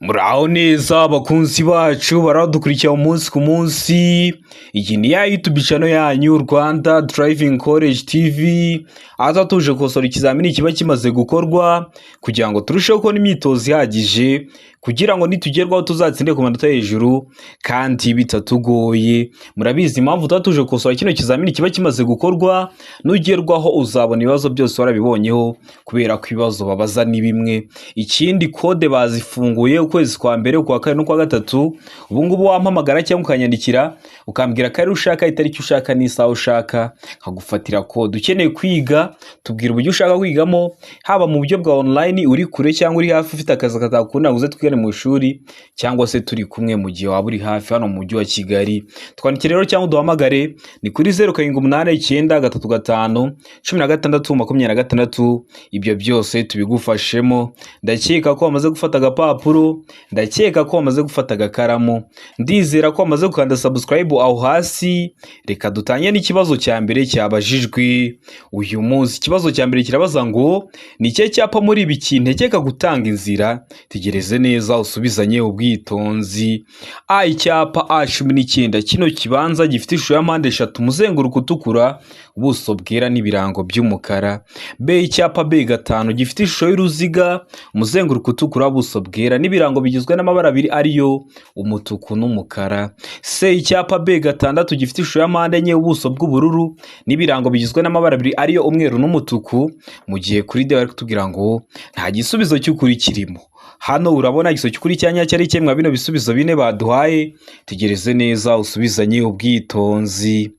Muraho neza bakunzi bacu baradukurikira umunsi ku munsi, iyi ni ya YouTube channel yanyu Rwanda Driving College TV, aho tuje gukosora ikizamini kiba kimaze gukorwa kugira ngo turusheho kubona imyitozo ihagije, kugira ngo nitugerwaho tuzatsinde ku manota hejuru kandi bitatugoye. Murabizi impamvu tuba tuje gukosora kino kizamini kiba kimaze gukorwa, nugerwaho uzabona ibibazo byose warabibonyeho kubera ko ibibazo babaza ni bimwe. Ikindi kode bazifunguye ukwezi kwa mbere, ukwa kabiri n'ukwa gatatu. Ubu ngubu wampamagara cyangwa ukanyandikira ukambwira akarere ushaka, itariki ushaka n'isaha ushaka, nkagufatira kode. Ukeneye kwiga tubwira uburyo ushaka kwigamo, haba mu buryo bwa online uri kure cyangwa uri hafi ufite akazi katakunda ngo uze twigane mu ishuri, cyangwa se turi kumwe mu gihe waba uri hafi hano mu mujyi wa Kigali. Twandikire rero cyangwa uduhamagare ni kuri 0789351626. Ibyo byose tubigufashemo. Ndakeka ko wamaze gufata agapapuro, ndakeka ko wamaze gufata agakaramu, ndizera ko wamaze gukanda subscribe aho hasi. Reka dutangire n'ikibazo cya mbere cyabajijwe uyu munsi. Ikibazo cya mbere kirabaza ngo: ni ikihe cyapa muri ibi kintegeka gutanga inzira? Tegereze neza usubizanye ubwitonzi. A, icyapa A19, kino kibanza gifite ishusho ya mpande eshatu, umuzenguruko utukura, ubuso bwera n'ibirango by'umukara. B, icyapa B5 gifite ishusho y'uruziga, umuzenguruko utukura, ubuso bwera n'ibirango bigizwe n'amabara abiri ariyo umutuku n'umukara. C, icyapa B6 gifite ishusho ya mpande enye, ubuso bw'ubururu n'ibirango bigizwe n'amabara abiri ariyo umweru n'umutuku. Mu gihe kuri D bari kutubwira ngo nta gisubizo cy'ukuri kirimo. Hano urabona igisubizo cy'ukuri cya nyacyo ari kimwe bino bisubizo bine baduhaye. Tegereze neza usubizanye ubwitonzi.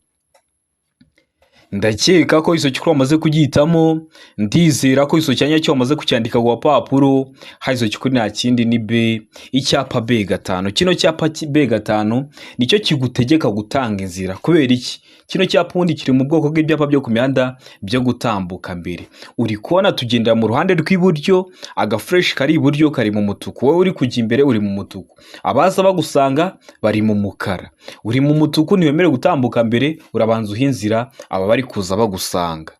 Ndakeka ko igisubizo cy'ukuri wamaze kugihitamo, ndizera ko igisubizo cya nyacyo wamaze kucyandika ku gapapuro. Hari igisubizo cy'ukuri nta kindi ni B, icyapa B5. Kino cyapa B5 nicyo kigutegeka gutanga inzira. Kubera iki? Kino cyapa ubundi kiri mu bwoko bw'ibyapa byo ku mihanda byo gutambuka mbere. Uri kubona tugendera mu ruhande rw'iburyo, agafureshi kari iburyo kari mu mutuku, wowe uri kujya imbere uri mu mutuku, abaza bagusanga bari mu mukara. Uri mu mutuku ntiwemerewe gutambuka mbere, urabanza uha inzira aba bari kuza bagusanga.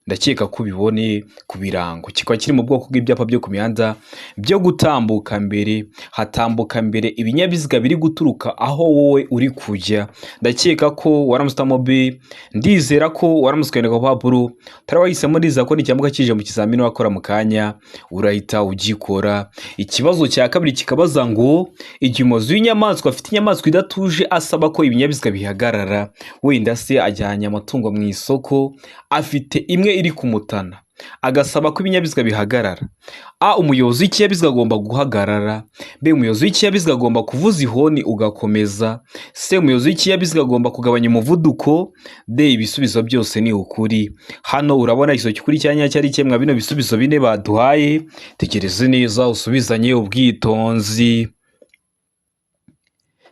Ndakeka ko ubiboneye ku birango, kikaba kiri mu bwoko bw'ibyapa byo ku mihanda byo gutambuka mbere. Hatambuka mbere ibinyabiziga biri guturuka aho wowe uri kujya. Ndakeka ko waramutse B, ndizera ko waramutse ukandika ku papuro utari wahisemo, ndizera ko nicyamuka kije mu kizamini wakora mu kanya urahita ugikora. Ikibazo cya kabiri kikabaza ngo: igihe umuyobozi w'inyamaswa afite inyamaswa idatuje asaba ko ibinyabiziga bihagarara, wenda se ajyanye amatungo mu isoko, afite imwe iri kumutana, agasaba ko ibinyabiziga bihagarara. A, umuyobozi w'ikinyabiziga agomba guhagarara. B, umuyobozi w'ikinyabiziga agomba kuvuza ihoni ugakomeza. C, umuyobozi w'ikinyabiziga agomba kugabanya umuvuduko. D, ibisubizo byose ni ukuri. Hano urabona igisubizo cy'ukuri cya nyacyo ari kimwe bino bisubizo bine baduhaye. Tegereze neza usubizanye ubwitonzi.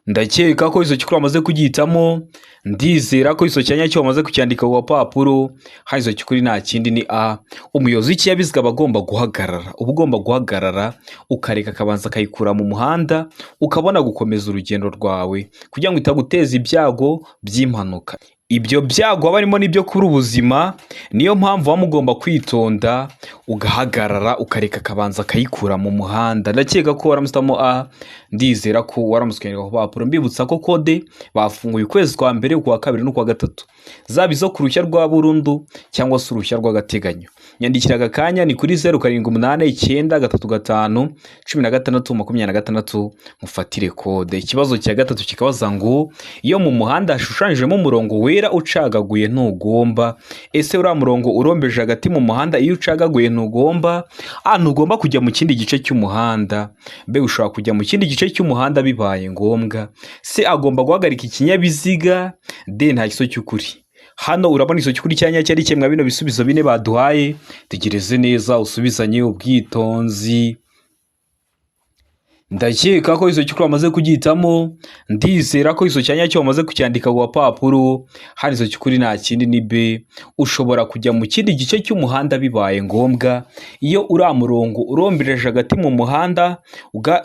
Ndakeka ko igisubizo cy'ukuri wamaze kugihitamo, ndizera ko igisubizo cya nyacyo wamaze kucyandika ku gapapuro. Hano igisubizo cy'ukuri nta kindi ni A, umuyobozi w'ikinyabiziga aba agomba guhagarara. Uba ugomba guhagarara ukareka akabanza akayikura mu muhanda, ukabona gukomeza urugendo rwawe kugira ngo itaguteza ibyago by'impanuka. Ibyo byago haba harimo n'ibyo kubura ubuzima, niyo mpamvu muba mugomba kwitonda ugahagarara ukareka akabanza akayikura mu muhanda. Ndakeka ko waramusitamo A, ndizera ko waramutse ukandika ku papuro. Mbibutsa ko kode bafunguye ukwezi kwa mbere, ukwa kabiri n'ukwa gatatu, zaba izo ku ruhushya rwa burundu cyangwa se uruhushya rw'agateganyo. Nyandikira aka kanya ni kuri 0789351626 mufatire kode. Ikibazo cya gatatu kikabaza ngo: iyo mu muhanda hashushanyijemo umurongo wera ucagaguye ntugomba. Ese uriya murongo urombeje hagati mu muhanda iyo ucagaguye ntugomba? A, ntugomba kujya mu kindi gice cy'umuhanda. B, ushobora kujya mu kindi gice cy'umuhanda bibaye ngombwa. C, agomba guhagarika ikinyabiziga. D, nta gisubizo cy'ukuri. Hano urabona igisubizo cy'ukuri cya nyacyo ari kimwe bino bisubizo bine baduhaye. Tegereze neza usubizanye ubwitonzi. Ndakeka ko igisubizo cy'ukuri wamaze kugihitamo, ndizera ko igisubizo cya nyacyo wamaze kucyandika ku gapapuro. Hano igisubizo cy'ukuri nta kindi ni B, ushobora kujya mu kindi gice cy'umuhanda bibaye ngombwa. Iyo uriya murongo urombereje hagati mu muhanda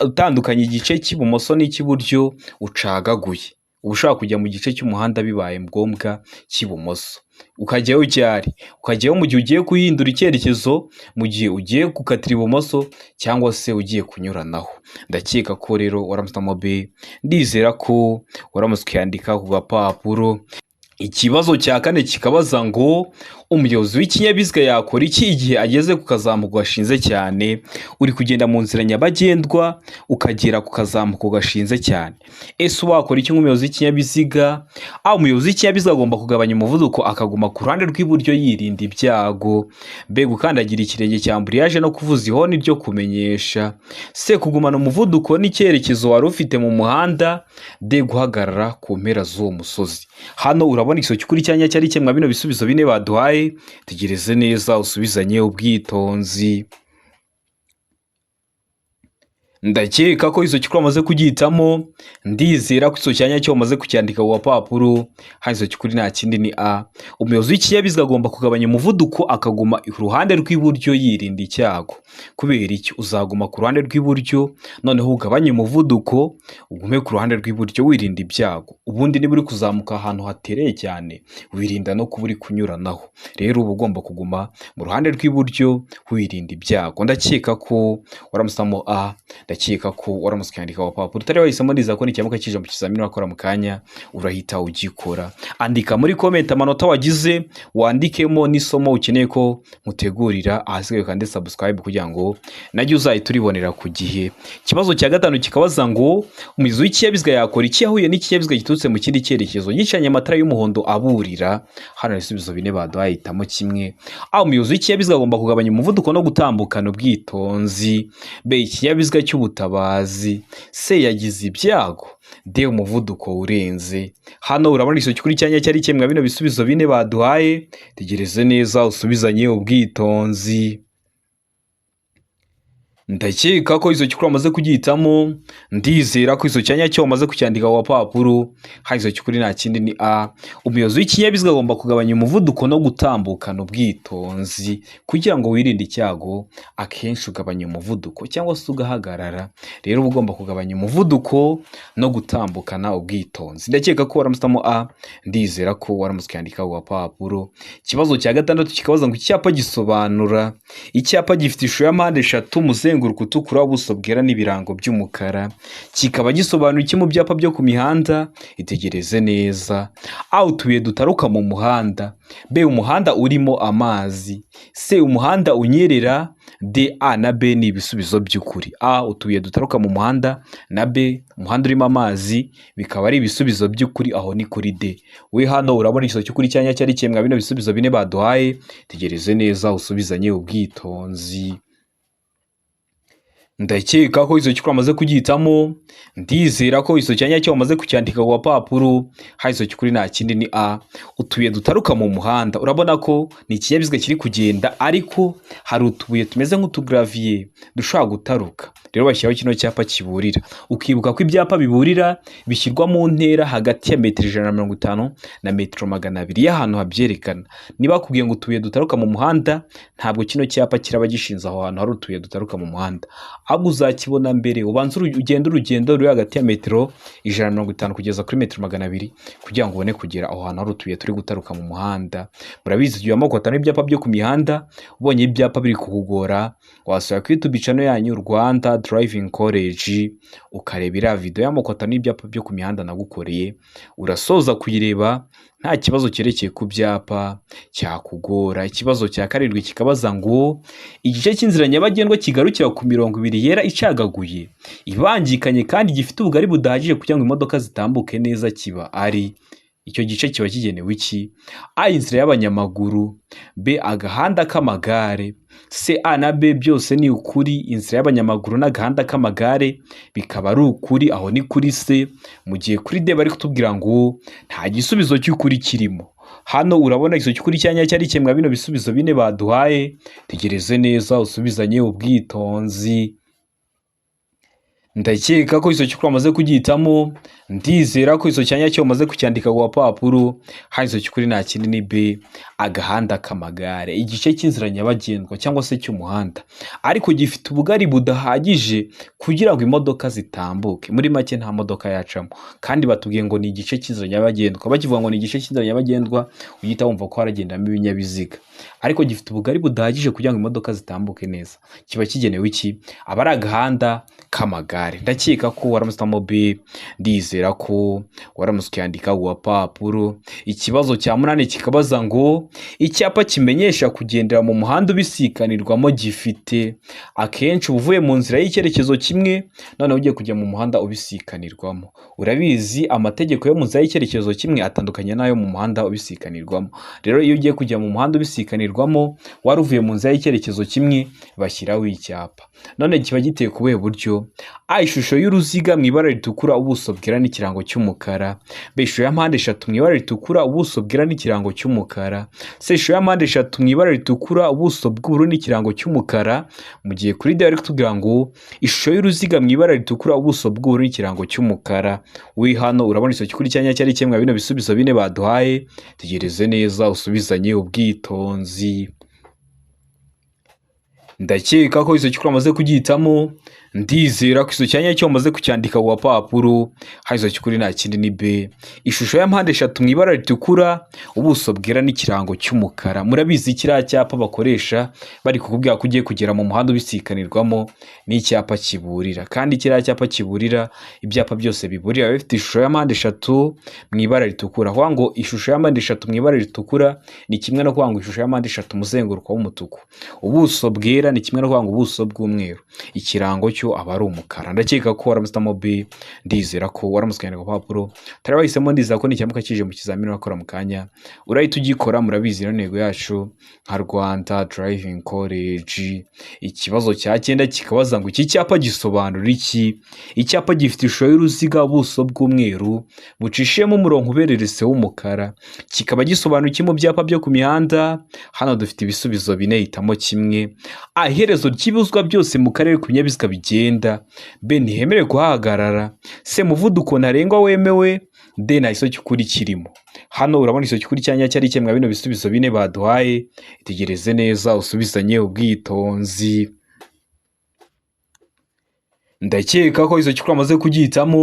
utandukanya igice cy'ibumoso n'icy'iburyo ucagaguye, uba ushobora kujya mu gice cy'umuhanda bibaye ngombwa cy'ibumoso. Ukajyayo cyari, ukajyayo mu gihe ugiye guhindura icyerekezo, mu gihe ugiye gukatira ibumoso cyangwa se ugiye kunyuranaho. Ndakeka ko rero waramutse B, ndizera ko waramutse ukiyandika ku gapapuro. Ikibazo cya kane kikabaza ngo umuyobozi w'ikinyabiziga yakora iki igihe ageze ku kazamuko gashinze cyane? Uri kugenda mu nzira nyabagendwa ukagera ku kazamuko gashinze cyane, ese wakora iki nk'umuyobozi w'ikinyabiziga? A, umuyobozi w'ikinyabiziga agomba kugabanya umuvuduko akaguma ku ruhande rw'iburyo yirinda ibyago. B, gukandagira ikirenge cya amburiyaje no kuvuza ihoni ryo kumenyesha. C, kugumana umuvuduko n'icyerekezo wari ufite mu muhanda. D, guhagarara ku mpera z'uwo musozi. Hano urabona igisubizo cy'ukuri cyanya cyari kimwe bino bisubizo bine baduhaye. Tegereze neza usubizanye ubwitonzi. Ndakeka ko izo cy'ukuri wamaze kugihitamo, ndizera ko icyo cyanya cyo wamaze kucyandika ku gapapuro. Hano icyo cy'ukuri nta kindi ni A. Umuyobozi w'ikinyabiziga agomba kugabanya umuvuduko akaguma iruhande rw'iburyo yirinda icyago. Kubera iki? Uzaguma ku ruhande rw'iburyo, noneho ugabanye umuvuduko, ugume ku ruhande rw'iburyo wirinda ibyago. Ubundi niba uri kuzamuka ahantu hatereye cyane, wirinda no kuba uri kunyuranaho. Rero uba ugomba kuguma mu ruhande rw'iburyo wirinda ibyago. Ndakeka ko waramusamo A, ndakeka ko waramutse ukandika ku gapapuro. Utari wahisemo, ndizera ko nicyamuka kije mu kizamini wakora mu kanya urahita ugikora. Andika muri comment amanota wagize, wandikemo n'isomo ukeneye ko mutegurira, ahasigaye ukande subscribe kugira ngo najye uzahita uribonera ku gihe. Ikibazo cya gatanu kikabaza ngo umuyobozi w'ikinyabiziga yakora iki yahuye n'ikinyabiziga giturutse mu kindi cyerekezo gicanye amatara y'umuhondo aburira? Hano ibisubizo bine baduhaye, hitamo kimwe. A, umuyobozi w'ikinyabiziga agomba kugabanya umuvuduko no gutambukana ubwitonzi. B, ikinyabiziga cy'ubutabazi. C, yagize ibyago. D, umuvuduko urenze. Hano urabona igisubizo cy'ukuri cyanya cyari kimwe bino bisubizo bine baduhaye. Tegereze neza usubizanye ubwitonzi. Ndakeka ko izo cy'ukuri wamaze kugihitamo, ndizera ko izo cyanya cyo wamaze kucyandika ku gapapuro. Hano izo cy'ukuri nta kindi ni A. Umuyobozi w'ikinyabiziga agomba kugabanya umuvuduko no gutambukana ubwitonzi kugira ngo wirinde icyago. Akenshi ugabanya umuvuduko cyangwa se ugahagarara. Rero uba ugomba kugabanya umuvuduko no gutambukana ubwitonzi. Ndakeka ko waramusitamo A, ndizera ko waramutse ukandika ku gapapuro. Ikibazo cya gatandatu kikabaza ngo icyapa gisobanura. Icyapa gifite ishusho ya mpande eshatu, umuzenguruko utukura, ubuso bwera n'ibirango by'umukara, kikaba gisobanura iki mu byapa byo ku mihanda? Itegereze neza. A, utubuye dutaruka mu muhanda. B, umuhanda urimo amazi. C, umuhanda unyerera. D, A na B ni ibisubizo by'ukuri. A, utubuye dutaruka mu muhanda, na B, umuhanda urimo amazi, bikaba ari ibisubizo by'ukuri. Aho ni kuri D. We hano urabona igisubizo cy'ukuri cyanya cyari kimwe bino bisubizo bine baduhaye. Tegereze neza usubizanye ubwitonzi. Ndakeka ko izo cy'ukuri wamaze kugihitamo, ndizera ko izo cyanya cyo wamaze kucyandika ku gapapuro. Hano izo cy'ukuri nta kindi ni A, utubuye dutaruka mu muhanda. Urabona ko ni ikinyabiziga kiri kugenda, ariko hari utubuye tumeze nk'utugaraviye dushobora gutaruka. Rero bashyiraho kino cyapa kiburira. Ukibuka ko ibyapa biburira bishyirwa mu ntera hagati ya metero 150 na metero 200 y'ahantu habyerekana. Niba bakubwiye ngo utubuye dutaruka mu muhanda, ntabwo kino cyapa kiraba gishinze aho hantu hari utubuye dutaruka mu muhanda, ahubwo uzakibona mbere ubanze ugende urugendo ruri hagati ya metero 150 kugeza kuri metero 200 kugira ngo ubone kugera aho hantu hari utubuye turi gutaruka mu muhanda. Murabizi tugira amoko atanu y'ibyapa byo ku mihanda. Ubonye ibyapa biri kukugora, wasura kuri YouTube channel yanyu Rwanda Driving College, ukareba iriya video y'amoko atanu y'ibyapa byo ku mihanda nagukoreye. Urasoza kuyireba nta kibazo cyerekeye ku byapa cyakugora. Ikibazo cya karindwi kikabaza ngo igice cy'inzira nyabagendwa kigarukira ku mirongo ibiri yera icagaguye ibangikanye kandi gifite ubugari budahagije kugira ngo imodoka zitambuke neza kiba ari icyo gice kiba kigenewe iki? A, inzira y'abanyamaguru. B, agahanda k'amagare. C, A na B byose ni ukuri, inzira y'abanyamaguru n'agahanda k'amagare bikaba ari ukuri, aho ni kuri C. Mu gihe kuri D bari kutubwira ngo nta gisubizo cy'ukuri kirimo. Hano urabona igisubizo cy'ukuri cyanya cyari kimwe bino bisubizo bine baduhaye. Tegereze neza usubizanye ubwitonzi. Ndakeka ko icyo cy'ukuri wamaze kugihitamo, ndizera ko icyo cyanya cyo wamaze kucyandika ku gapapuro. Hano icyo cy'ukuri nta kindi ni B, agahanda k'amagare, igice cy'inzira nyabagendwa cyangwa se cy'umuhanda, ariko gifite ubugari budahagije kugira ngo imodoka zitambuke. Muri make nta modoka yacamo, kandi batubwiye ngo ni igice cy'inzira nyabagendwa. Bakivuga ngo ni igice cy'inzira nyabagendwa, uhita wumva ko haragendamo ibinyabiziga, ariko gifite ubugari budahagije kugira ngo imodoka zitambuke neza. Kiba kigenewe iki? Aba ari agahanda k'amagare. Ndakeka ko waramutse B, ndizera ko waramutse ukiyandika ku gapapuro. Ikibazo cya munani kikabaza ngo icyapa kimenyesha kugendera mu muhanda ubisikanirwamo gifite akenshi uba uvuye mu nzira y'icyerekezo kimwe, noneho ugiye kujya mu muhanda ubisikanirwamo. Urabizi amategeko yo mu nzira y'icyerekezo kimwe atandukanye n'ayo mu muhanda ubisikanirwamo. Rero iyo ugiye kujya mu muhanda ubisikanirwamo wari uvuye mu nzira y'icyerekezo kimwe, bashyiraho icyapa. None kiba giteye ku buhe buryo? A, ishusho y'uruziga mu ibara ritukura, ubuso bwera n'ikirango cy'umukara. B, ishusho ya mpande eshatu mu ibara ritukura, ubuso bwera n'ikirango cy'umukara. C, ishusho ya mpande eshatu mu ibara ritukura, ubuso bw'ubururu n'ikirango cy'umukara. Mu gihe kuri D bari kutubwira ngo ishusho y'uruziga mu ibara ritukura, ubuso bw'ubururu n'ikirango cy'umukara. Wi hano urabona icyo cy'ukuri cyanya cyari kimwe bino bisubizo bine baduhaye. Tegereze neza usubizanye ubwitonzi. Ndakeka ko icyo cy'ukuri wamaze kugihitamo, ndizera ko icyo cyanya cyo wamaze kucyandika ku gapapuro. Hano icyo cy'ukuri nta kindi ni B, ishusho ya mpande eshatu mu ibara ritukura, ubuso bwera n'ikirango cy'umukara. Murabizi kiriya cyapa bakoresha bari kukubwira ko ugiye kugera mu muhanda ubisikanirwamo ni icyapa kiburira, kandi kiriya cyapa kiburira, ibyapa byose biburira biba bifite ishusho ya mpande eshatu mu ibara ritukura. Kuvuga ngo ishusho ya mpande eshatu mu ibara ritukura ni kimwe no kuvuga ngo ishusho ya mpande eshatu umuzenguruko w'umutuku, ubuso bwera ni kimwe no kuvuga ngo ubuso bw'umweru, ikirango cyo aba ari umukara. Ndakeka ko waramutse B, ndizera ko waramutse ukandika ku gapapuro. Utari wahisemo, ndizera ko nikiramuka kije mu kizamini urakora mu kanya urahita ugikora. Murabizi rero intego yacu nka Rwanda Driving College. Ikibazo cya cyenda kikabaza ngo iki cyapa gisobanura iki? Icyapa gifite ishusho y'uruziga, ubuso bw'umweru bucishiyemo umurongo ubereretse w'umukara, kikaba gisobanura iki mu byapa byo ku mihanda? Hano dufite ibisubizo bine, hitamo kimwe. A, iherezo ry'ibuzwa byose mu karere ku binyabiziga bigenda. B, ntihemerewe kuhahagarara. C, muvuduko ntarengwa wemewe. D, nta gisozi cy'ukuri kirimo. Hano urabona icyo cy'ukuri cyanya cyari kimwe bino bisubizo bine baduhaye. Itegereze neza usubizanye ubwitonzi. Ndakeka ko icyo cy'ukuri wamaze kugihitamo,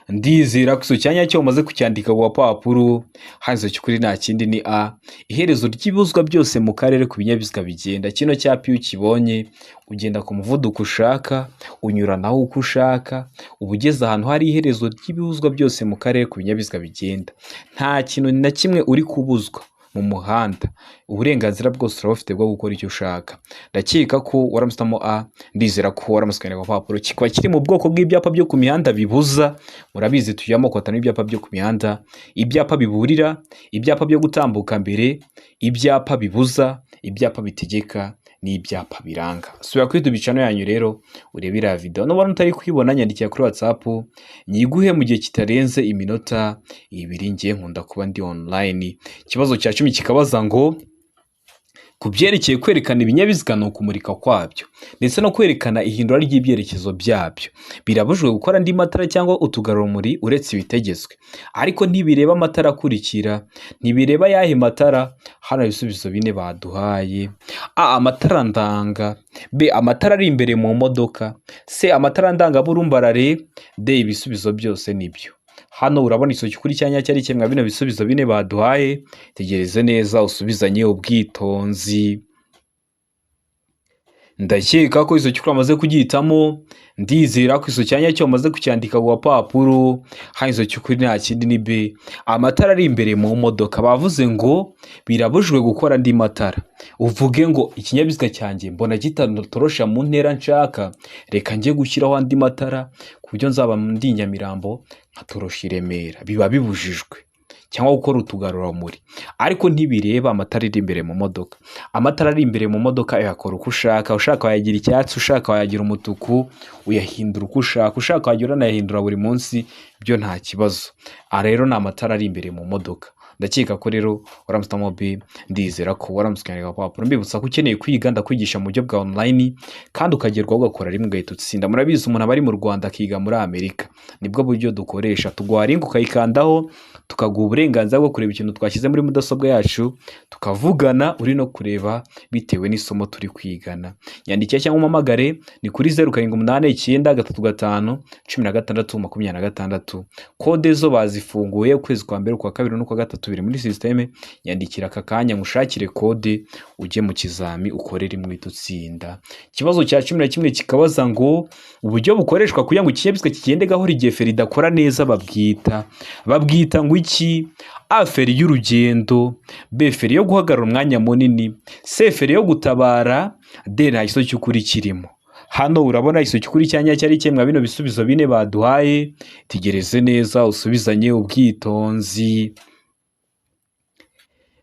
ndizera ko icyo cyanya cyo wamaze kucyandika ku gapapuro. Hano icyo cy'ukuri nta kindi ni A, iherezo ry'ibuzwa byose mu karere ku binyabiziga bigenda. Kino cyapa iyo ukibonye ugenda ku muvuduko ushaka, unyuranaho uko ushaka, uba ugeze ahantu hari iherezo ry'ibibuzwa byose mu karere ku binyabiziga bigenda. Nta kintu na kimwe uri kubuzwa mu muhanda, uburenganzira bwose urabufite bwo gukora icyo ushaka. Ndakeka ko waramutse A, ndizera ko waramutse ukandika ku gapapuro. Kikaba kiri mu bwoko bw'ibyapa byo ku mihanda bibuza. Murabizi tugira amoko atanu y'ibyapa byo ku mihanda: ibyapa biburira, ibyapa byo gutambuka mbere, ibyapa bibuza, ibyapa bitegeka n'ibyapa biranga. Subira kuri YouTube channel yanyu rero urebe iriya video. Nubona utari kuyibona nyandikira kuri WhatsApp nyiguhe mu gihe kitarenze iminota 2, ngiye nkunda kuba ndi online. Ikibazo cya 10 kikabaza ngo ku byerekeye kwerekana ibinyabiziga ni ukumurika kwabyo ndetse no kwerekana ihindura ry'ibyerekezo byabyo, birabujijwe gukora andi matara cyangwa utugarurumuri uretse ibitegetswe, ariko ntibireba amatara akurikira. Ntibireba ayahe matara? Hano ibisubizo bine baduhaye. A, amatara ndanga. B, amatara ari imbere mu modoka. C, amatara ndangaburumbarare. D, ibisubizo byose nibyo. Hano urabona icyo cy'ukuri cyanya cyari kimwe bino bisubizo bine baduhaye. Tegereze neza usubizanye ubwitonzi. Ndakeka ko icyo cy'ukuri wamaze kugihitamo, ndizera ko icyo cyanya cyo wamaze kucyandika ku gapapuro. Hano icyo cy'ukuri nta kindi ni B, amatara ari imbere mu modoka. Bavuze ngo birabujijwe gukora andi matara. Uvuge ngo ikinyabiziga cyanjye mbona kitatorosha mu ntera nshaka, reka njye gushyiraho andi matara ku buryo nzaba ndi Nyamirambo nkatorosha i Remera. Biba bibujijwe, cyangwa gukora utugarurumuri, ariko ntibireba amatara ari imbere mu modoka. Amatara ari imbere mu modoka uyakora uko ushaka, ushaka wayagira icyatsi, ushaka wayagira umutuku, uyahindura uko ushaka, ushaka wajya uranayahindura buri munsi, byo nta kibazo. Aha rero ni amatara ari imbere mu modoka. Ndakeka ko rero waramutse uhitamo B, ndizera ko waramutse ukandika agapapuro. Mbibutsa ko ukeneye kwiga, ndakwigisha mu buryo bwa online kandi ukagerwaho ugakora rimwe ugahita utsinda. Murabizi, umuntu aba ari mu Rwanda akiga muri Amerika, nibwo buryo dukoresha. Tuguha link ukayikandaho, tukaguha uburenganzira bwo kureba ikintu twashyize muri mudasobwa yacu, tukavugana uri no kureba bitewe n'isomo turi kwigana. Nyandikira cyangwa umpamagare, ni kuri 0789351626. Kode zo bazifunguye ukwezi kwa mbere, ukwa kabiri n'ukwa gatatu biri muri système. Nyandikira aka kanya ngushakire kode, ujye mu kizami ukore rimwe uhite utsinda. Ikibazo cya 11 kikabaza ngo uburyo bukoreshwa kugira ngo ikinyabiziga kigende gahoro igihe feri idakora neza babwita ngo iki? A, feri y'urugendo; B, feri yo guhagarara umwanya munini; C, feri yo gutabara; D, nta gisubizo cy'ukuri kirimo. Hano urabona igisubizo cy'ukuri cya nyacyo ari kimwe bino bisubizo bine baduhaye. Tegereze neza usubizanye ubwitonzi.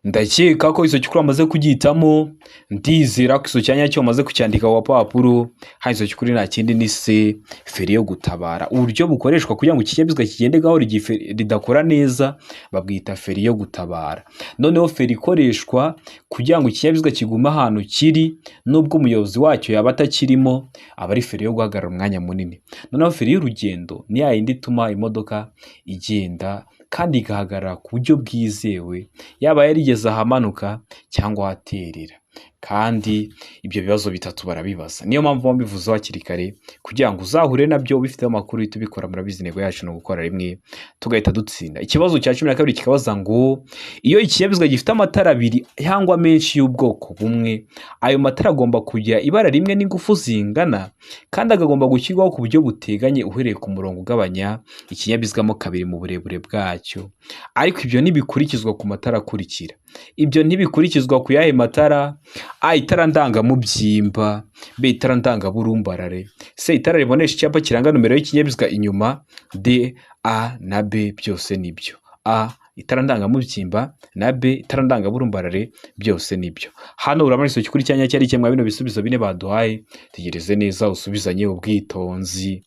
Ndakeka ko igisubizo cy'ukuri wamaze kugihitamo, ndizera ko igisubizo cya nyacyo wamaze kucyandika ku gapapuro. Hano igisubizo cy'ukuri nta kindi ni C, feri yo gutabara. Uburyo bukoreshwa kugira ngo ikinyabiziga kigende gahoro igihe feri ridakora neza babwita feri yo gutabara. Noneho feri ikoreshwa kugira ngo ikinyabiziga kigume ahantu kiri nubwo umuyobozi wacyo yaba atakirimo, aba ari feri yo guhagarara umwanya munini. Noneho feri y'urugendo ni ya yindi ituma imodoka igenda kandi igahagarara ku buryo bwizewe, yaba yarigeze ahamanuka cyangwa ahaterera. Kandi ibyo bibazo bitatu barabibaza, niyo mpamvu mbivuzeho hakiri kare kugira ngo uzahure nabyo ubifiteho amakuru uhite ubikora. Murabizi, intego yacu ni ugukora rimwe tugahita dutsinda. Ikibazo cya 12 kikabaza ngo iyo ikinyabiziga gifite amatara abiri cyangwa menshi y'ubwoko bumwe, ayo matara agomba kugira ibara rimwe n'ingufu zingana, kandi akagomba gushyirwaho ku buryo buteganye uhereye ku murongo ugabanya ikinyabiziga mo kabiri mu burebure bwacyo. Ariko ibyo ntibikurikizwa ku matara akurikira. Ibyo ntibikurikizwa ku yahe matara? A, itara ndangamubyimba; B, itara ndangaburumbarare; C, itara ribonesha icyapa kiranga nomero y'ikinyabiziga inyuma; D, A na B byose nibyo. A, itara ndangamubyimba, na B, itara ndangaburumbarare, byose nibyo. Hano urabona igisubizo cy'ukuri cya nyacyo ari kimwe bino bisubizo bine baduhaye. Tegereze neza usubizanye ubwitonzi.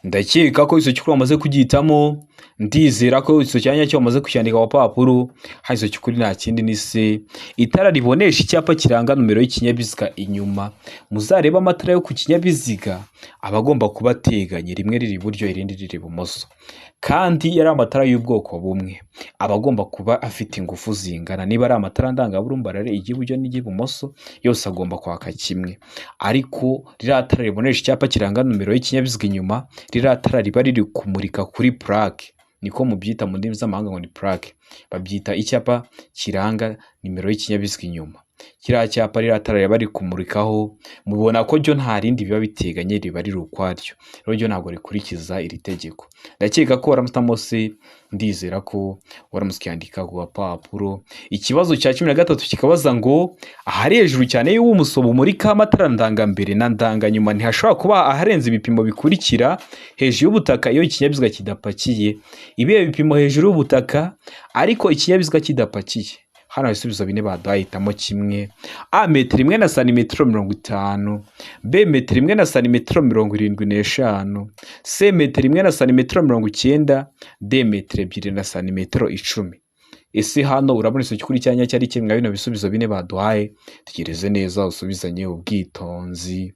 Ndakeka ko igisubizo cy'ukuri wamaze kugihitamo, ndizera ko igisubizo cya nyacyo wamaze kucyandika ku gapapuro. Hano igisubizo cy'ukuri nta kindi ni C, itara ribonesha icyapa kiranga nomero y'ikinyabiziga inyuma. Muzarebe amatara yo ku kinyabiziga aba agomba kuba ateganye, rimwe riri iburyo irindi riri ibumoso, kandi iyo ari amatara y'ubwoko bumwe aba agomba kuba afite ingufu zingana. Niba ari amatara ndangaburumbarare, iry'iburyo n'iry'ibumoso yose agomba kwaka kimwe. Ariko ririya tara ribonesha icyapa kiranga nomero y'ikinyabiziga inyuma, ririya tara riba riri kumurika kuri purake, niko mubyita mu ndimi z'amahanga ngo ni purake, babyita icyapa kiranga nimero y'ikinyabiziga inyuma. Kiriya cyapa, ririya tara riba riri kumurikaho, mubona ko ryo nta rindi biba biteganye, riba riri ukwaryo, rero ryo ntabwo rikurikiza iri tegeko. Ndakeka ko waramutse C, ndizera ko waramutse ukiyandika ku gapapuro. Ikibazo cya 13 kikabaza ngo ahari hejuru cyane y'ubuso bumurika amatara ndangambere na ndanganyuma ntihashobora kuba aharenze ibipimo bikurikira hejuru y'ubutaka iyo ikinyabiziga kidapakiye. Ibihe bipimo hejuru y'ubutaka ariko ikinyabiziga kidapakiye? Hano ibisubizo bine baduhaye, hitamo kimwe. A, metero imwe na santimetero 50; B, metero imwe na santimetero 75; C, metero imwe na santimetero 90; D, metero ebyiri na santimetero 10. Ese hano urabona igisubizo cy'ukuri cya nyacyo ari kimwe bino bisubizo bine baduhaye? Tegereze neza usubizanye ubwitonzi.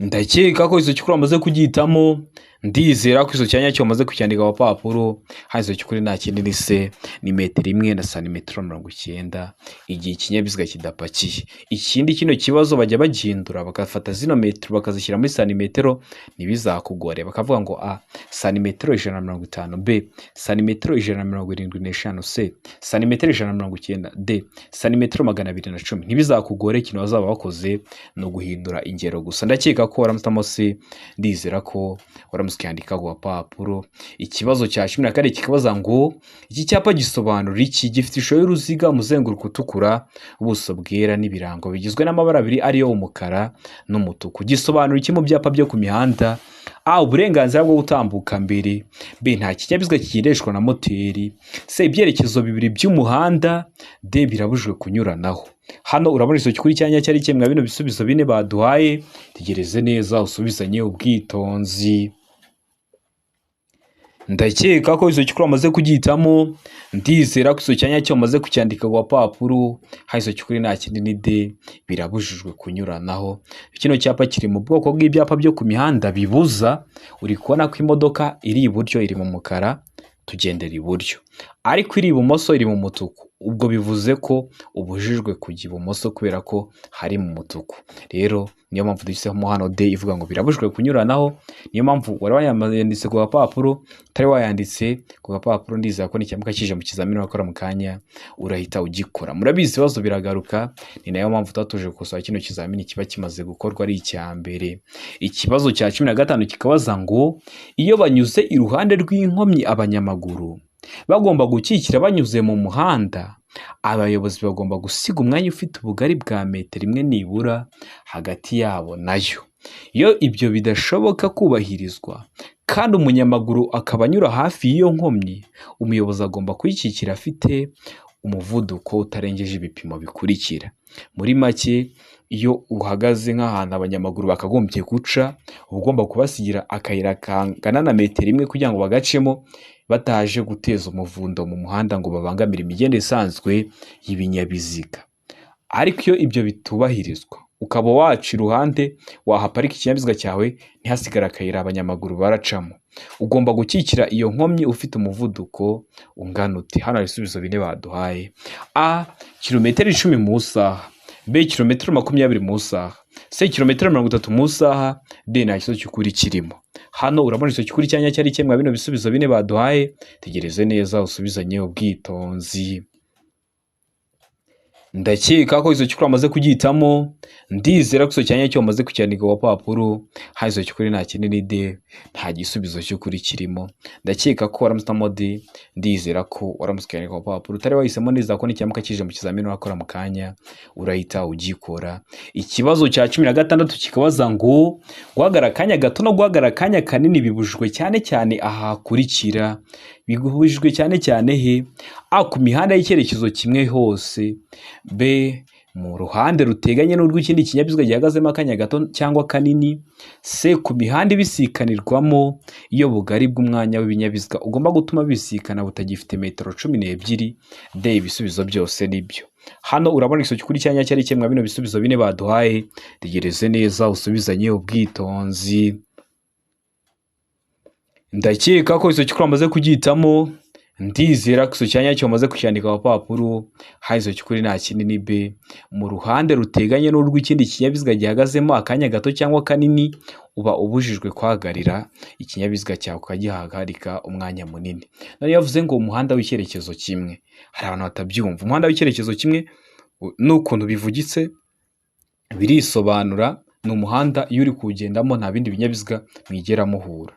Ndakeka ko igisubizo cy'ukuri wamaze kugihitamo, ndizera ko igisubizo cya nyacyo wamaze kucyandika ku gapapuro. Hano igisubizo cy'ukuri nta kindi ni C, ni metero imwe na santimetero 90 igihe ikinyabiziga kidapakiye. Ikindi, kino kibazo bajya bagihindura bagafata zino metero bakazishyira muri santimetero, ntibizakugore, bakavuga ngo A, santimetero 150; B, santimetero 175; C, santimetero 190; D, santimetero 210. Ntibizakugore, ikintu bazaba bakoze ni uguhindura ingero gusa. Ndakeka ko waramutse C, ndizera ko waramutse ukiyandika ku gapapuro. Ikibazo cya 14 kikabaza ngo iki cyapa gisobanura iki? Gifite ishusho y'uruziga, umuzenguruko utukura, ubuso bwera n'ibirango bigizwe n'amabara abiri ariyo umukara n'umutuku. Gisobanura iki mu byapa byo ku mihanda? A, uburenganzira bwo gutambuka mbere; B, nta kinyabiziga kigendeshwa na moteri; C, ibyerekezo bibiri by'umuhanda; D, birabujijwe kunyuranaho. Hano urabona igisubizo cy'ukuri cya nyacyo ari kimwe bino bisubizo bine baduhaye. Tegereze neza usubizanye ubwitonzi. Ndakeka ko izo cyukuri wamaze kugihitamo, ndizera ko icyo cyanya cyo wamaze kucyandika ku gapapuro, hano icyo cyukuri nta kindi ni D, birabujijwe kunyuranaho. Kino cyapa kiri mu bwoko bw'ibyapa byo ku mihanda bibuza, uri kubona ko imodoka iri iburyo iri mu mukara, tugendera iburyo, ariko iri ibumoso iri mu mutuku, ubwo bivuze ko ubujijwe kujya ibumoso kubera ko hari mu mutuku. Rero niyo mpamvu duhisemo hano D ivuga ngo birabujijwe kunyuranaho, niyo mpamvu wari wayanditse ku gapapuro, utari wayanditse ku gapapuro ndizera ko nikiramuka kije mu kizamini wakora mu kanya urahita ugikora. Murabizi ibibazo biragaruka, ni nayo mpamvu tuba tuje gukosora kino kizamini kiba kimaze gukorwa ari icya mbere. Ikibazo cya 15 kikabaza ngo iyo banyuze iruhande rw'inkomyi abanyamaguru bagomba gukikira banyuze mu muhanda, abayobozi bagomba gusiga umwanya ufite ubugari bwa metero imwe nibura hagati yabo nayo. Iyo ibyo bidashoboka kubahirizwa kandi umunyamaguru akaba anyura hafi y'iyo nkomyi, umuyobozi agomba kuyikikira afite umuvuduko utarengeje ibipimo bikurikira. Muri make iyo uhagaze nk'ahantu abanyamaguru bakagombye guca, uba ugomba kubasigira akayira kangana na metero imwe kugira ngo bagacemo bataje guteza umuvundo mu muhanda ngo babangamire imigendere isanzwe y'ibinyabiziga. Ariko iyo ibyo bitubahirizwa ukaba waca iruhande wahaparika ikinyabiziga cyawe ntihasigare akayira abanyamaguru baracamo, ugomba gukikira iyo nkomyi ufite umuvuduko ungana ute? Hano hari ibisubizo bine baduhaye: A kilometero 10 mu isaha, B kilometero 20 mu isaha, C kilometero 30 mu isaha, D nta gisubizo cy'ukuri kirimo. Hano urabona icyo cy'ukuri cyanya cyari kimwe bino bisubizo bine baduhaye, tegereze neza usubizanye ubwitonzi. Ndakeka ko icyo cy'ukuri wamaze kugihitamo, ndizera ko icyo cyanya cyo wamaze kucyandika ku gapapuro, hano icyo cy'ukuri nta kindi ni D, nta gisubizo cy'ukuri kirimo. Ndakeka ko waramutse D, ndizera ko waramutse ukiyandika ku gapapuro, utari wahisemo neza ko nikiramuka kije mu kizamini urakora mu kanya urahita ugikora. Ikibazo cya 16 kikabaza ngo guhagarara akanya gato no guhagarara akanya kanini bibujijwe cyane cyane aha hakurikira. Bibujijwe cyane cyane he? A ku mihanda y'icyerekezo kimwe hose, B mu ruhande ruteganye n'urw'ikindi kinyabiziga gihagazemo akanya gato cyangwa kanini, C ku mihanda ibisikanirwamo iyo bugari bw'umwanya w'ibinyabiziga ugomba gutuma bisikana butagifite metero 12, D ibisubizo byose nibyo. Hano urabona igisubizo cy'ukuri cyanya cyari kimwe bino bisubizo bine baduhaye, tegereze neza usubizanye ubwitonzi. Ndakeka ko icyo cy'ukuri wamaze kugihitamo, ndizera ko icyo cyanya cyo wamaze kucyandika ku gapapuro, hano icyo cy'ukuri nta kindi ni B mu ruhande ruteganye n'urw'ikindi kinyabiziga gihagazemo akanya gato cyangwa kanini, uba ubujijwe guhagarira ikinyabiziga cyawe ukagihagarika umwanya munini. None yavuze ngo umuhanda w'icyerekezo kimwe, hari abantu batabyumva. Umuhanda w'icyerekezo kimwe n'ukuntu bivugitse birisobanura, ni umuhanda iyo uri kuwugendamo nta bindi binyabiziga mwigera muhura,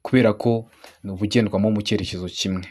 kubera ko ni ubugendwamo mu cyerekezo kimwe.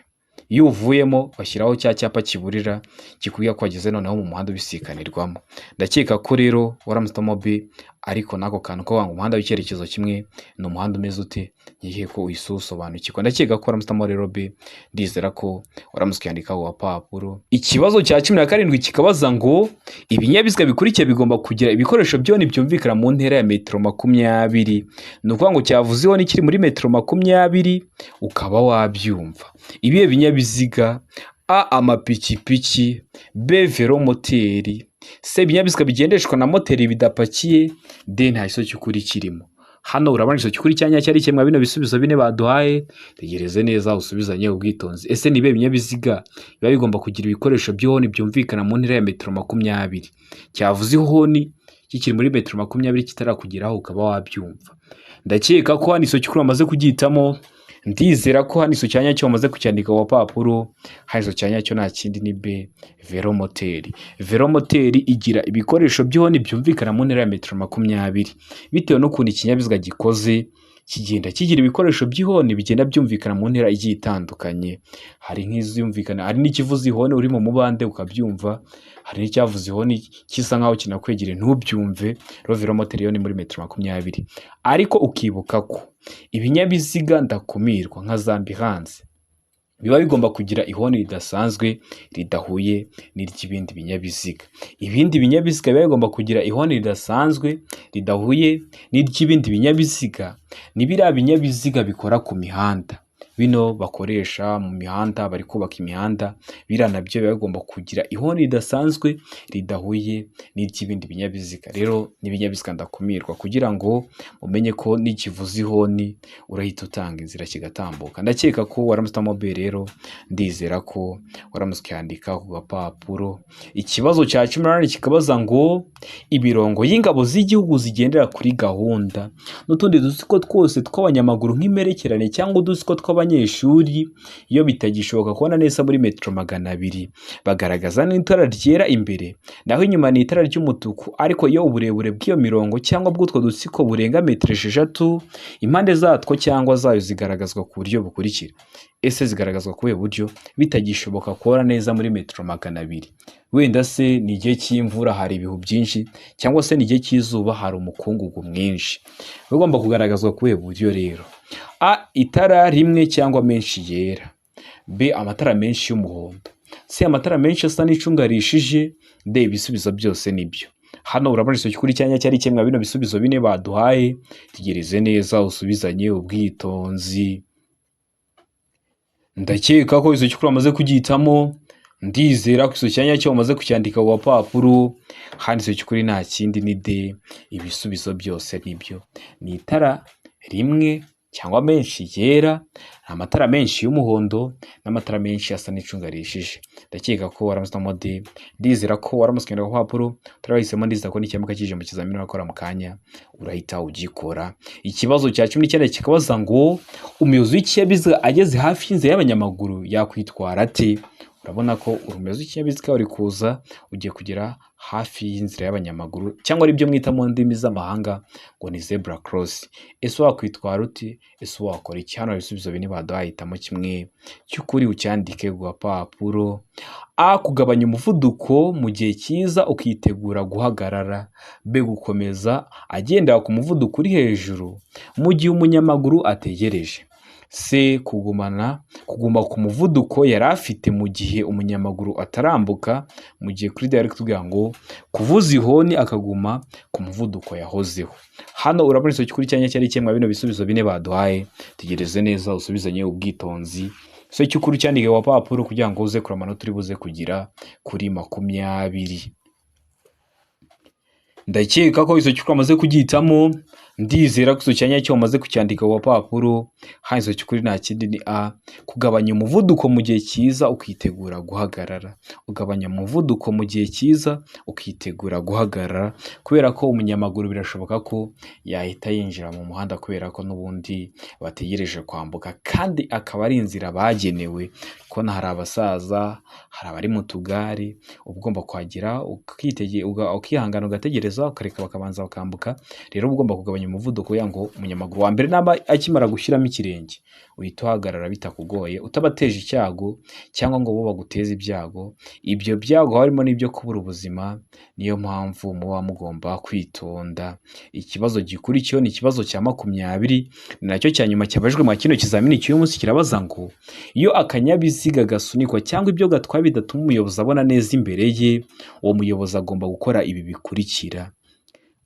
Iyo uvuyemo bashyiraho cya cyapa kiburira kikubwira ko wageze noneho mu muhanda ubisikanirwamo. Ndakeka ko rero waramutse B, ariko n'ako kantu ko ngo umuhanda w'icyerekezo kimwe ni umuhanda umeze ute, ngiye ko uhise uwusobanukirwa. Ndakeka ko waramutse rero B, ndizera ko waramutse ukiyandika ku gapapuro. Ikibazo cya 17 kikabaza ngo ibinyabiziga bikurikiye bigomba kugira ibikoresho byoni byumvikana mu ntera ya metero 20. Ni ukuvuga ngo cyavuze ihoni kiri muri metero 20 ukaba wabyumva. Ibihe binyabiziga? A amapikipiki, B velomoteri, C ibinyabiziga bigendeshwa na moteri bidapakiye, D nta gisubizo cy'ukuri kirimo. Hano urabona igisubizo cy'ukuri cyanya cyari kimwe bino bisubizo bine baduhaye, tegereze neza usubizanye ubwitonzi. Ese ni ibihe binyabiziga biba bigomba kugira ibikoresho by'ihoni byumvikana mu ntera ya metero 20? Cyavuze ihoni kikiri muri metero 20 kitarakugeraho ukaba wabyumva. Ndakeka ko hano igisubizo cy'ukuri wamaze kugihitamo, ndizera ko hano igisubizo cya nyacyo wamaze kucyandika ku gapapuro, hano igisubizo cya nyacyo nta kindi ni B velomoteri. Velomoteri igira ibikoresho by'ihoni byumvikana mu ntera ya metero 20, bitewe n'ukuntu ikinyabiziga gikoze kigenda kigira ibikoresho by'ihoni bigenda byumvikana mu ntera igiye itandukanye. Hari nk'izumvikana, hari n'ikivuza ihoni uri mu mubande ukabyumva, hari n'icyavuza ihoni gisa nkaho kinakwegereye ntubyumve. Rero velomoteri yo ni muri metero 20, ariko ukibuka ko ibinyabiziga ndakumirwa nka za ambiranse biba bigomba kugira ihoni ridasanzwe ridahuye n'iry'ibindi binyabiziga. Ibindi binyabiziga biba bigomba kugira ihoni ridasanzwe ridahuye n'iry'ibindi binyabiziga ni biriya binyabiziga bikora ku mihanda. Bino bakoresha mu mihanda bari kubaka imihanda, biriya nabyo biba bigomba kugira ihoni ridasanzwe ridahuye n'iry'ibindi binyabiziga. Rero n'ibinyabiziga ndakumirwa kugira ngo umenye ko nikivuza ihoni urahita utanga inzira kigatambuka. Ndakeka ko waramutse uhitamo B rero, ndizera ko waramutse ukandika ku gapapuro. Ikibazo cya 18 kikabaza ngo imirongo y'ingabo z'igihugu zigendera kuri gahunda n'utundi dutsiko twose tw'abanyamaguru nk'imperekerane cyangwa udutsiko tw'abanyeshuri, iyo bitagishoboka kubona neza muri metero 200, bagaragaza n'itara ryera imbere, naho inyuma ni itara ry'umutuku. Ariko iyo uburebure bw'iyo mirongo cyangwa bw'utwo dutsiko burenga metero 6, impande zatwo cyangwa zayo zigaragazwa ku buryo bukurikira. Ese zigaragazwa ku buhe buryo bitagishoboka kubona neza muri metero 200? Wenda se ni igihe cy'imvura hari ibihu byinshi, cyangwa se ni igihe cy'izuba hari umukungugu mwinshi. Bigomba kugaragazwa ku buhe buryo rero? A, itara rimwe cyangwa menshi yera. B, amatara menshi y'umuhondo. C, amatara menshi asa n'icunga rishije. D, ibisubizo byose nibyo. Hano urabona igisubizo cy'ukuri cyanya cyari kimwe bino bisubizo bine baduhaye. Tegereze neza usubizanye ubwitonzi. Ndakeka ko igisubizo cy'ukuri wamaze kugihitamo, ndizera ko igisubizo cya nyacyo wamaze kucyandika ku gapapuro. Hano igisubizo cy'ukuri nta kindi ni D, ibisubizo byose nibyo. Ni itara rimwe cyangwa menshi yera, amatara menshi y'umuhondo n'amatara menshi asa n'icunga rihishije. Ndakeka ko waramutse uhitamo D, ndizera ko waramutse ukandika ku gapapuro. Utarahisemo ndizera ko nikiramuka kije mu kizamini urakora mu kanya urahita ugikora. Ikibazo cya 19 kikabaza ngo umuyobozi w'ikinyabiziga ageze hafi y'inzira y'abanyamaguru yakwitwara ate? Urabona ko umuyobozi w'ikinyabiziga uri kuza ugiye kugera hafi y'inzira y'abanyamaguru, cyangwa aribyo mwita mu ndimi z'amahanga ngo ni zebra cross. Ese wakwitwara ute? Ese wakora iki? Hano ibisubizo bine baduhaye, hitamo kimwe cy'ukuri ucyandike ku gapapuro. A, kugabanya umuvuduko mu gihe cyiza ukitegura guhagarara. B, gukomeza agendera ku muvuduko uri hejuru mu gihe umunyamaguru ategereje. C, kuguma ku muvuduko yari afite mu gihe umunyamaguru atarambuka, mu gihe kuri D ari kutubwira ngo kuvuza ihoni akaguma ku muvuduko yahozeho. Hano urabona igisubizo cy'ukuri cyanya cyari kimwe bino bisubizo bine baduhaye. Tegereze neza usubizanye ubwitonzi. Igisubizo cy'ukuri cyandike ku gapapuro kugira ngo uze kureba amanota uri buze kugira kuri 20. Ndakeka ko igisubizo cy'ukuri wamaze kugihitamo, ndizera ko igisubizo cya nyacyo wamaze kucyandika ku gapapuro. Hano igisubizo cy'ukuri nta kindi ni A, kugabanya umuvuduko mu gihe cyiza ukitegura guhagarara. Ugabanya umuvuduko mu gihe cyiza ukitegura guhagarara, kubera ko umunyamaguru birashoboka ko yahita yinjira mu muhanda kubera ko n'ubundi bategereje kwambuka, kandi akaba ari inzira bagenewe. Kubona hari abasaza, hari abari mu tugare, uba ugomba kuhagera ukihangana ugategereza ukareka bakabanza bakambuka. Rero uba ugomba kugabanya umuvuduko kugira ngo umunyamaguru wa mbere naba akimara gushyiramo ikirenge uhita uhagarara bitakugoye, utabateje icyago cyangwa ngo bo baguteze ibyago. Ibyo byago harimo n'ibyo kubura ubuzima, niyo mpamvu muba mugomba kwitonda. Ikibazo gikurikiyeho ni ikibazo cya 20, ni nacyo cya nyuma cyabajijwe muri kino kizamini cy'uyu munsi. Kirabaza ngo iyo akanyabiziga gasunikwa cyangwa ibyo gatwaye bidatuma umuyobozi abona neza imbere ye, uwo muyobozi agomba gukora ibi bikurikira.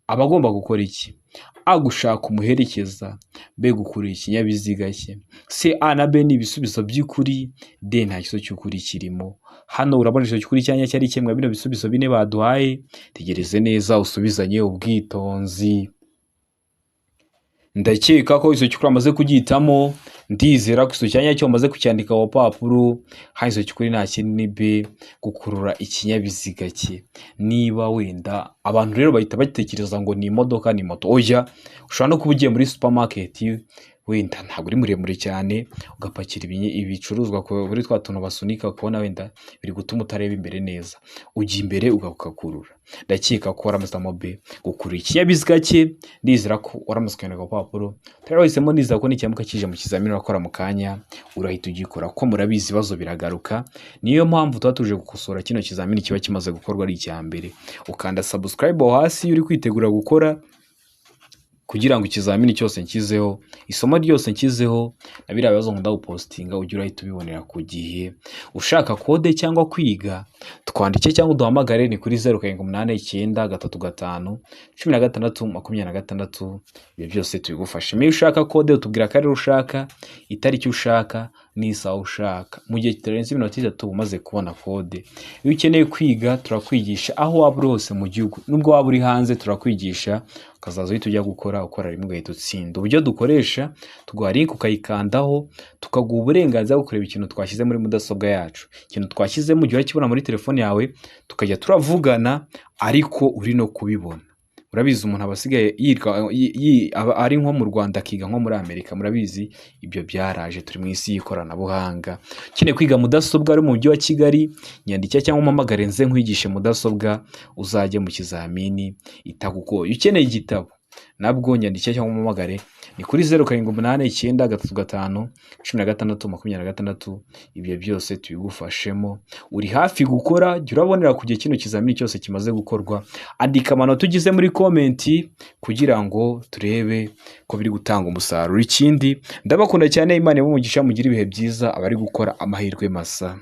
Aba agomba gukora iki? A, gushaka umuherekeza. B, gukurura ikinyabiziga cye. C, A na B ni ibisubizo by'ukuri. D, nta gisubizo cy'ukuri kirimo. Hano urabona igisubizo cy'ukuri cyanya cyari kimwe bino bisubizo bine baduhaye. Tegereze neza usubizanye ubwitonzi. Ndakeka ko igisubizo cy'ukuri wamaze kugihitamo, ndizera ko igisubizo cya nyacyo wamaze kucyandika ku gapapuro. Hano igisubizo cy'ukuri nta kindi ni B, gukurura ikinyabiziga cye. Niba wenda abantu rero bahita batekereza ngo ni imodoka ni moto, oya, ushobora no kuba ugiye muri supermarket, wenda ntabwo uri muremure cyane, ugapakira ibicuruzwa kuri twa tuntu basunika, ukabona wenda biri gutuma utareba imbere neza, ujya imbere ugakurura. Ndakeka ko waramutse uhitamo B, gukurura ikinyabiziga cye. Ndizera ko waramutse ukandika ku gapapuro. Utarahisemo ndizera ko nikiramuka kije mu kizamini urakora mu kanya urahita ugikora, kuko murabizi ibibazo biragaruka. Niyo mpamvu tuba tuje gukosora kino kizamini kiba kimaze gukorwa ari icya mbere. Ukanda subscribe aho hasi iyo uri kwitegura gukora kugira ngo ikizamini cyose nshyizeho, isomo ryose nshyizeho, na biriya bibazo nkunda gupostinga ujye urahita ubibonera ku gihe. Ushaka kode cyangwa kwiga, twandike cyangwa uduhamagare, ni kuri 0789351626. Ibyo byose tubigufasha. Iyo ushaka kode utubwira akarere ushaka, itariki ushaka n'isaha ushaka. Mu gihe kitarenze iminota 3 umaze kubona kode. Iyo ukeneye kwiga turakwigisha aho waba uri hose mu gihugu, nubwo waba uri hanze turakwigisha, ukazaza uhita ujya gukora, ukora rimwe ugahita utsinda. Uburyo dukoresha, tuguha link ukayikandaho, tukaguha uburenganzira bwo kureba ikintu twashyize muri mudasobwa yacu. Ikintu twashyizemo ujya urakibona muri telefone yawe, tukajya turavugana ariko uri no kubibona. Murabizi umuntu aba asigaye aba ari nko mu Rwanda akiga nko muri Amerika, murabizi ibyo byaraje, turi mu isi y'ikoranabuhanga. Ukeneye kwiga mudasobwa ari mu mujyi wa Kigali, nyandikira cyangwa umpamagare nze nkwigishe mudasobwa, uzajye mu kizamini itakugoye. Ukeneye igitabo nabwo nyandikira cyangwa umpamagare, ni kuri 0789351626. Ibyo byose tubigufashemo. Uri hafi gukora, jya urabonera ku gihe kino kizamini cyose kimaze gukorwa. Andika amanota ugize muri comment kugira ngo turebe ko biri gutanga umusaruro. Ikindi, ndabakunda cyane, Imana ibahe umugisha, mugire ibihe byiza, abari gukora amahirwe masa.